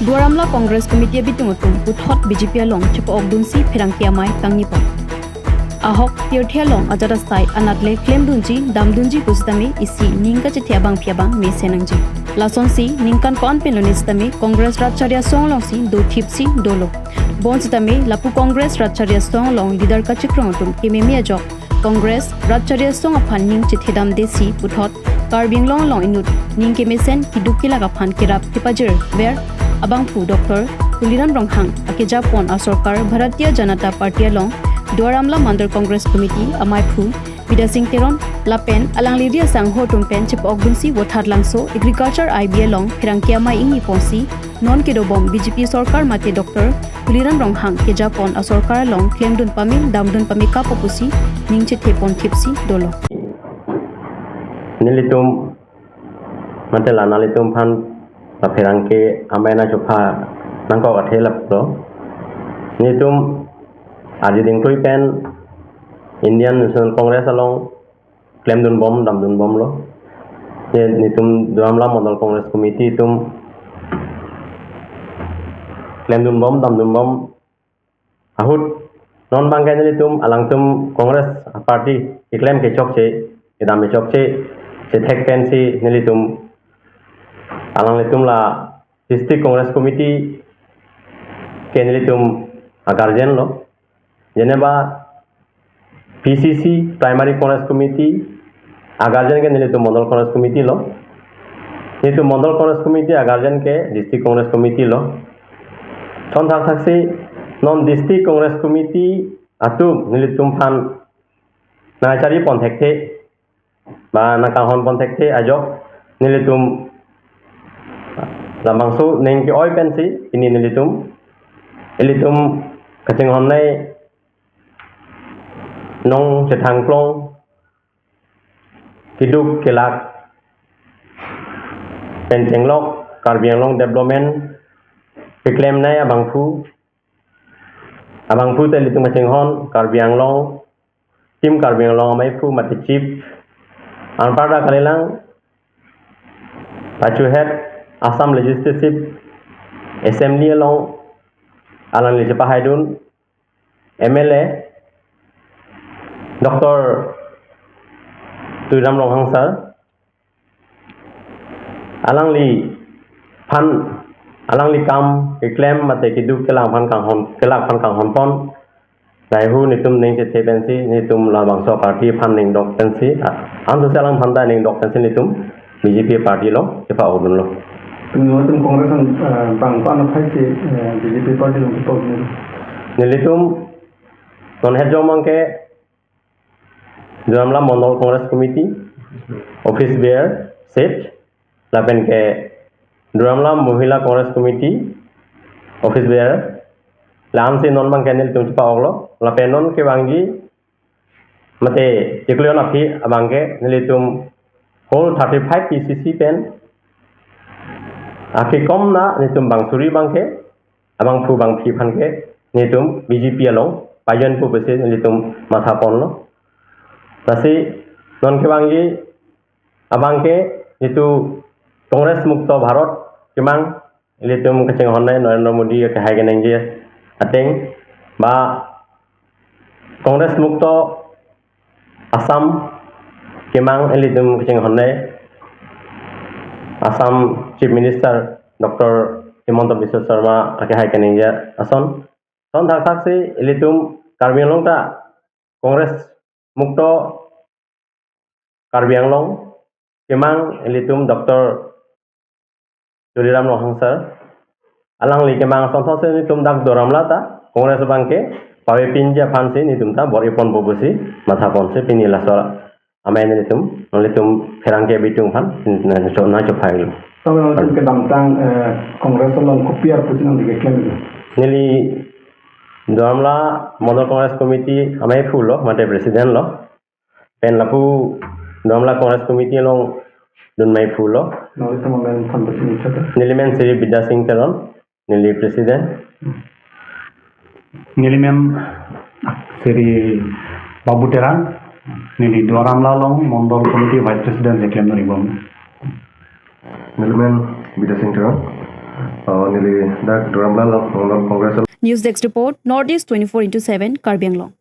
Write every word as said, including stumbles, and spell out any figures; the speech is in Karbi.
Duar Amla Congress Committee abitung atum puthot B J P along chepa-okdunsi pherangke amei kangni pon. Ahok pirthe along ajat asai anatle klemdunji damdunji pusitame isi ning kachethe abangpi abang mesen nangji. Lasonsi ningkan ko-an pen lone sitame Congress Rat Charli Asong alongsi dothipsi dolo. Bonsitame lapu Congress Rat Charli Asong along leader kachikrong atum kememe ajok Congress Rat Charli Asong aphan ning chethedamdesi puthot Karbi Anglong along inut ning kemesen keduk kelak aphan kerap kepajirver abangphu Doctor Tuliram Ronghang akejapon asorkar Bharatiya Janata Party along Duar Amla Mandal Congress Committee ameiphu Bidya Sing Teron lapen alangli ri asangho atum pen chepa-okdunsi Vothatlangso Agriculture I B along pherangke amei ingni ponsi non kedobom B J P sorkar mate Doctor Tuliram Ronghang kejapon asorkar along klemdun pame damdun pame kapo pusi ning chethe ponthipsi dolo. Nelitum mate la nanglitum aphan la pherangke amei nangchopha nangkok athe lapulo. Nelitum arjuding tui pen Indian National Congress along klemdunbom damdunbomlo. Je nelitum Duar Amla Mandal Congress Committee atum klemdunbom damdunbom ahut non abangke nelitum alangtum Congress party keklem kechokche kedam kechokche chethek pensi nelitum alanglitum la District Congress Committee ke nelitum aguardian lo. Jeneba P C C Primary Congress Committee aguardian ke nelitum Mandal Congress Committee lo. Nelitum Mandal Congress Committee aguardian ke District Congress Committee lo. Thon thakthaksi non District Congress Committee atum nelitum aphan nangchari pon thekthe ba nangkanghon pon thekthe ajok nelitum labangso ning ke-oi pensi pini nelitum ilitum kachinghonnei nong chethangklong keduk kelak pen chenglok Karbi Anglong development keklemnei abangphu abangphu te ilitum kachinghon Karbi Anglong Team Karbi Anglong ameiphu mate chief anparta kalilang pachuhet Assam Legislative Assembly along alangli chepahaidun M L A Doctor Tuliram Ronghang sir alangliphan alangli kam keklem mate keduk kelang aphan kanghon kelak aphan kanghon pon laheihui nelitum ning chethe pensi nelitum labangso party aphan ning dok pensi a- anso si alangphan ta ning dok pensi nelitum B J P party along chepa-okdunlo. Nelitum Congress an eh, bang pan aphaisi eh, B J P party along chepa-okdun. Nelitum non het jomang ke Duar Amla Mandal Congress Committee office bearer set lapen ke Duar Amla Mohila Congress Committee office bearer la-ansi non abangke nelitum chepa-oklo lapen non kevangji mate chiklo aphi abangke nelitum whole thirty five P C C pen akekom na nelitum bang suri abangke abangphu bangphi aphan ke nelitum B J P along pajon pu pusi nelitum matha ponlo. Lasi non kevangji abangke nelitum Congress Mukto Bharat kemang ilitum kachinghonnei Narendra Modi kehai keningje ateng ba Congress Mukto Assam kemang ilitum kachinghonnei Assam Chief Minister Doctor Himanta Biswa Sarma akehai keningje ason. Thon thakthaksi ilitum Karbi Anglong ta Congress Mukto Karbi Anglong kemang ilitum Doctor Tuliram Ronghang sir alangli kemang asonthotsi nelitum dak Duar Amla ta Congress abangke pavepinji aphansi nelitum ta bor-i ponpo pusi matha ponsi pini laso amei nelitum nelitum pherangke abitung aphan nangcho nangchophailo. Tame nelitum kedamtang eh, Congress along kopi arpu si nangli keklem? Neli Duar Amla Mandal Congress Committee ameiphu lo mate president lo. Pen lapu Duar Amla Congress Committee along dunmeiphu lo. Nelitum amen than pusi nangchopha. Neli men Sri Bidya Sing Teron, neli president. Neli men Sri Babu Terang, neli Duar Amla along Mandal Committee Vice President keklem nori bom. Neli men Bidya Sing Teron. Oh, neli dak Duar Amla along Congress. News Desk Report, North East twenty-four into seven, Karbi Anglong.